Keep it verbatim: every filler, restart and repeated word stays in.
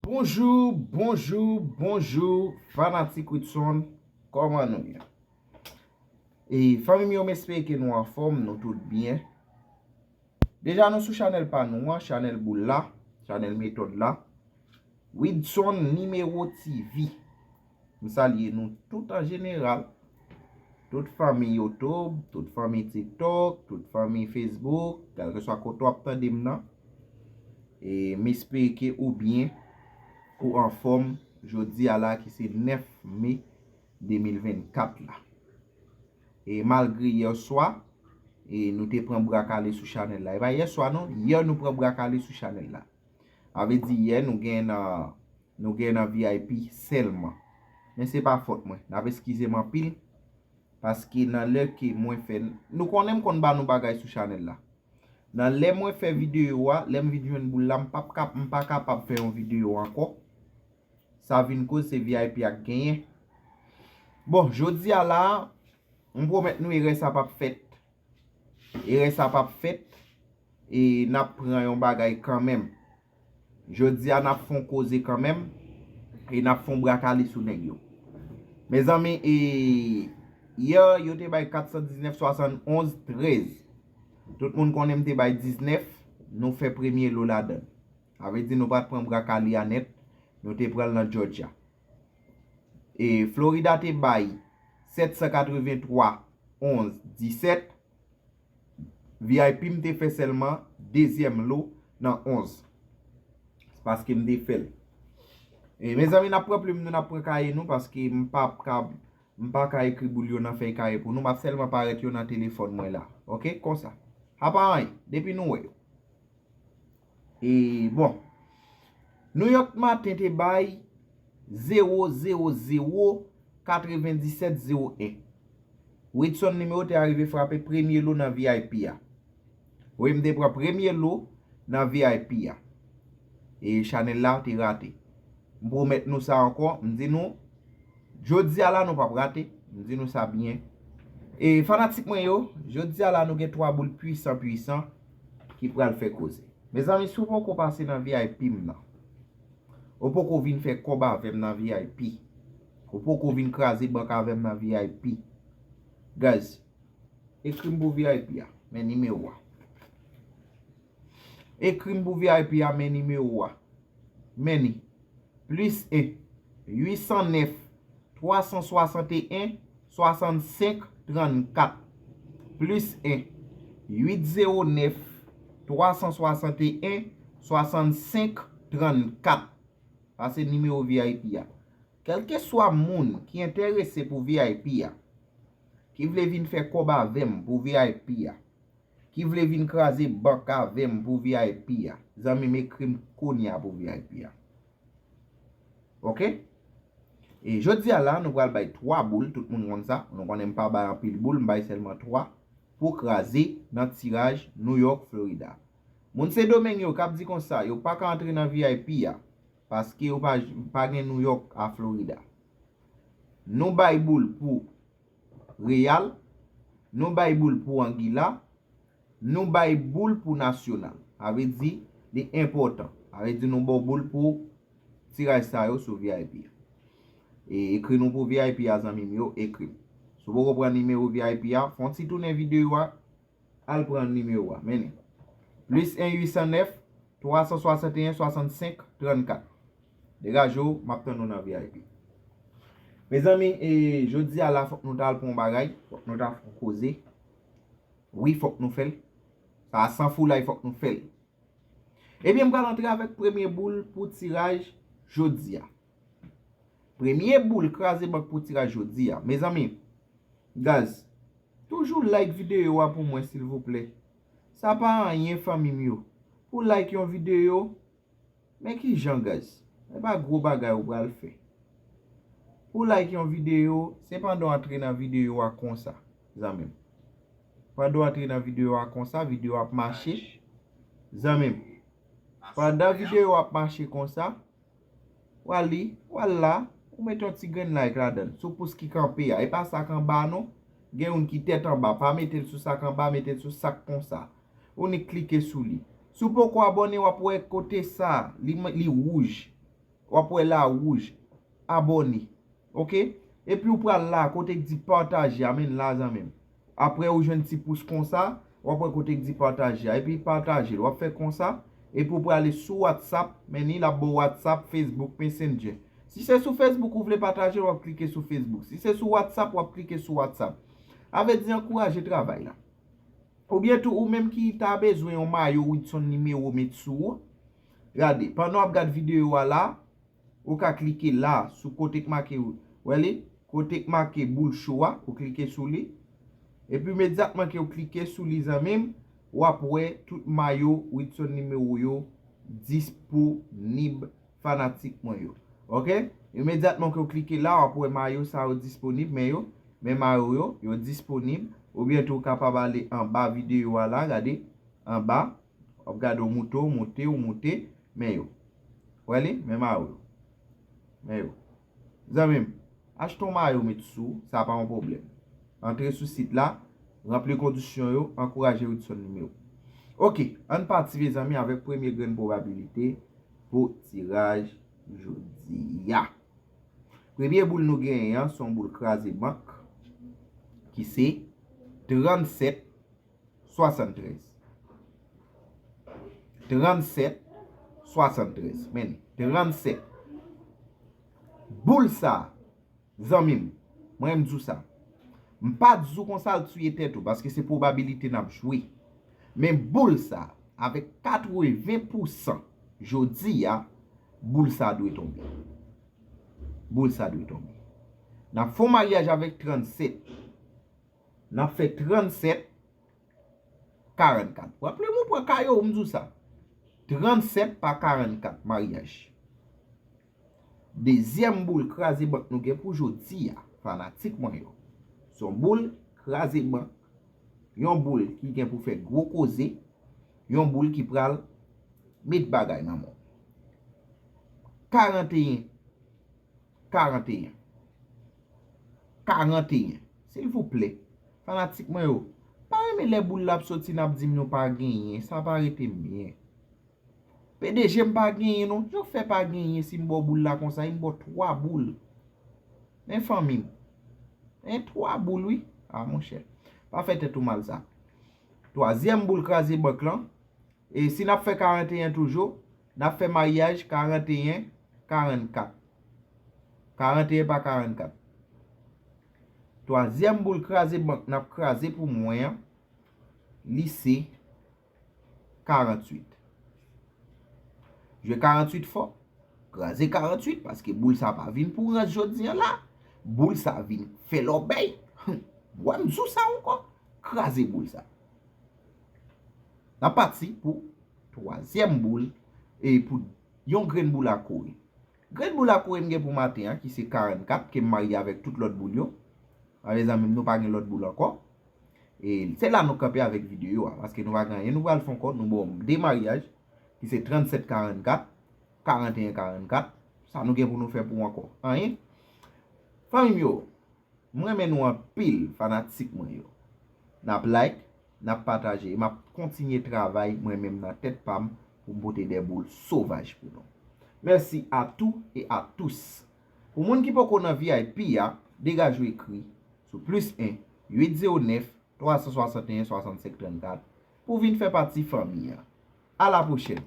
Bonjou, bonjou, bonjou, fanatik Widson, kòman nou ye? E fanmi m yo, m espere ke nou anfòm, nou tout byen. Deja nou sou chanèl pa nou an, chanèl boul la, chanèl metòd la. Widson Nimewo T V. M salye nou tout an jeneral. Tout fanmi YouTube, tout fanmi TikTok, tout fanmi Facebook, kèlkeswa kote w ap tande m nan. E m espere ke ou byen, ou anfòm jodi a la ki se nèf me de mil vennkat la. E malgre yè swa, e nou te pran bra kale sou chanèl la. E pa yè swa non, yè nou pran bra kale sou chanèl la. Sa vle di yè nou gen nan, nou gen nan V I P sèlman. Men se pa fòt mwen. N ap eskize m anpil, paske nan lè ke mwen fè, nou konnen m konn ba nou bagay sou chanèl la. Nan lè mwen fè videyo a, lè m vin jwenn boul la, m p ap ka, m pa kapab fè yon videyo ankò. Sa vin koz se V I P a k genyen. Bon, jodi a la, m pwomèt nou erè sa p ap fèt. Erè sa p ap fèt. E n ap pran yon bagay kanmenm. Jodi a, n ap fè yon koze kanmenm. E n ap fè yon bra kale sou nèg yo. Mezanmi, e, yè, yo te bay kat san diznèf swasannonz trèz. Tout moun konnen m te bay diznèf, nou fè premye lo ladan l. Sa vle di nou pa t pran bra kale a nèt, nou te pran l nan Georgia. E Florida te bay sèt san katrevenntwa onz disèt. V I P m te fè sèlman dezyèm lo nan onz. Paske m te fè l. E mezanmi, n ap pran plim nou, n ap pran kaye nou, paske m pa ka, m pa ka ekri boul yo nan fèy kaye pou nou, m ap sèlman parèt yo nan telefòn mwen la. Oke, konsa. Apa anyen, depi nou wè yo. E bon, New York Matin te bay zewo zewo zewo katrevendisèt zewo en. Widson Nimewo te arive frape premye lo nan V I P a. Wi, m te pran premye lo nan V I P a. E chanèl la te rate. M pwomèt nou sa ankò, m di nou, jodi a la nou p ap rate, m di nou sa byen. E fanatik mwen yo, jodi a la nou gen twa boul pwisan pwisan ki pral fè koze. Mezanmi, si w poko pase nan V I P m nan, ou poko vin fè kòb avè m nan V I P, ou poko vin kraze bank avè m nan V I P, guys, ekri m pou V I P a, men nimewo a. Ekri m pou V I P a, men nimewo a. Men ni. Plis en, uitsannèf, twasanswasanteyen, swasannsenk, trannkat. Plis en, uitzewonèf, twasanswasanteyen, swasannsenk, trannkat. Sa se nimewo V I P a. Kèlkeswa moun ki enterese pou V I P a, ki vle vin fè kòb avè m pou V I P a, ki vle vin kraze bank avè m pou V I P a, zanmi m, ekri m kounye a pou V I P a. Oke? E jodi a la, nou pral bay twa boul, tout moun konn sa. Nou konnen m pa bay anpil boul, m bay sèlman twa pou kraze nan tiraj New York, Florida. Moun Sendomeng yo k ap di konsa, yo pa ka antre nan V I P a, paske yo pa, pa gen New York a Florida. Nou bay boul pou Real, nou bay boul pou Anguilla, nou bay boul pou Nacional. Sa vle di, li enpòtan. Sa vle di nou ba w boul pou tiraj sa yo sou V I P. E ekri nou pou V I P a, zanmi m yo, ekri m. Si w poko pran nimewo V I P a, fè yon ti tounen videyo a, al pran nimewo a. Men li. Plis en, uitsannèf, twasanswasanteyen, swasannsenk, trannkat. Degaje w, m ap tann ou nan V I P. Mezanmi, e, jodi a la, fòk nou ta al pran yon bagay, fòk nou ta fè yon koze. Wi, fòk nou fè l. Sa a san foulay, fòk nou fè l. Ebyen, m pral antre avèk premye boul pou tiraj jodi a. Premye boul kraze bank pou tiraj jodi a. Mezanmi, guys, toujou like videyo a pou mwen, silvouplè. Sa pa anyen, fanmi m yo. Pou like yon videyo, men kijan, guys? E pa gwo bagay ou pral fè. Pou like yon videyo, se pandan w antre nan videyo a konsa, zanmi m. Pandan w antre nan videyo a konsa, videyo ap mache, zanmi m. Pandan videyo ap mache konsa, w al li, w al la, ou mete yon ti grenn like ladan l, sou pous ki kanpe a. E pa sa k anba non. Gen youn ki tèt anba, pa mete l sou sa k anba, mete l sou sa k konsa. Ou nik klike sou li. Si w poko abòne, w ap wè kote sa, li, li wouj. W ap wè la wouj. Abòne. Oke? Epi ou pral la, kote k di pataje a, men la, zanmi m. Apre ou jwenn ti pous konsa, w ap wè kote k di pataje a. Epi pataje l. W ap fè konsa. Epi ou prale sou WhatsApp, men ni l ap ba w WhatsApp, Facebook, Messenger. Si se sou Facebook ou vle pataje l, w ap klike sou Facebook. Si se sou WhatsApp, w ap klike sou WhatsApp. A vle di ankouraje travay la. Oubyen tou, ou menm ki ta bezwen yon mayo Widson Nimewo met sou ou, gade, pandan w ap gad videyo a la, ou ka klike la, sou kote k make, w wè li? Kote k make boul cho a, ou klike sou li. Epi imedyatman ke w klike sou li, zanmi m, w ap wè tout mayo Widson Nimewo yo disponib, fanatik mwen yo. Oke? Imedyatman ke w klike la, w ap wè mayo sa yo disponib, men yo, men mayo yo, yo disponib. Oubyen tou, w kapab ale anba videyo a la, gade, anba, w ap gade w moute, w moute, w moute, men yo. Wè li? Men mayo yo. Men yo. Zanmi m, achte yon mayo met sou, sa pa yon pwoblèm. Antre sou sit la, ranpli kondisyon yo, ankouraje Widson Nimewo. Oke, ann pati, mezanmi, avèk premye grenn pwobabilite pou tiraj jodi a. Premye boul nou genyen an, se yon boul kraze bank, ki se trannsèt swasanntrèz. Trannsèt swasanntrèz. Men, trannsèt. Boul sa, zanmi m, mwen m di w sa. M pa di w konsa l tiye tèt ou, paske se pwobabilite n ap jwe. Men boul sa, avèk katreven pousan, jodi a, boul sa dwe tonbe. Boul sa dwe tonbe. N ap fè yon maryaj avèk trannsèt. N ap fè trannsèt karannkat. Raple m ou pran kayo, m di w sa. Trannsèt pa karannkat, maryaj. Dezyèm boul kraze bank nou gen pou jodi a, fanatik mwen yo. Se yon boul kraze bank. Yon boul ki gen pou fè gwo koze. Yon boul ki pral met bagay nan men w. Karanteyen. Karanteyen. Karanteyen. Silvouplè, fanatik mwen yo, pa renmen lè boul la ap soti, n ap di m nou pa genyen. Sa pa rete m byen. P D G, m pa genyen non. Jan w fè pa genyen si m ba w boul la konsa, e m ba w twa boul. Men fanmi m. Men twa boul, wi. A, monchè. Pa fè tèt ou mal sa. Twazyèm boul kraze bank lan. E si n ap fè karanteyen toujou, n ap fè maryaj karanteyen, karannkat. Karanteyen pa karannkat. Twazyèm boul kraze bank n ap kraze pou mwen an, li se karanntuit. Jwe karanntuit fò, kraze karanntuit, paske boul sa pa vin pou rans jodi an la. Boul sa vin fè lòbèy. Hum, wè m di w sa ankò. Kraze boul sa. N ap pati pou twazyèm boul e pou yon grenn boul a kore. Grenn boul a kore m gen pou maten an, ki se karannkat, ke m marye avèk tout lòt boul yo. A, mezanmi m, nou pa gen lòt boul ankò. E se la nou kanpe avèk videyo a, paske nou pa gen anyen nou pral fè ankò, nou ba w de maryaj, ki se trannsèt karannkat, karanteyen karannkat. Sa nou gen pou nou fè pou ankò? Anyen. Fanmi m yo, m renmen nou anpil, fanatik mwen yo. N ap like, n ap pataje, e m ap kontinye travay mwen menm nan tèt pa m pou m pote de boul sovaj pou nou. Mèsi a tou e a tous. Pou moun ki poko nan V I P a, degaje w ekri sou plis en uit zewo nèf twa san swasanteyen swasannsenk trannkat pou w vin fè pati fanmi an. A la pwochèn!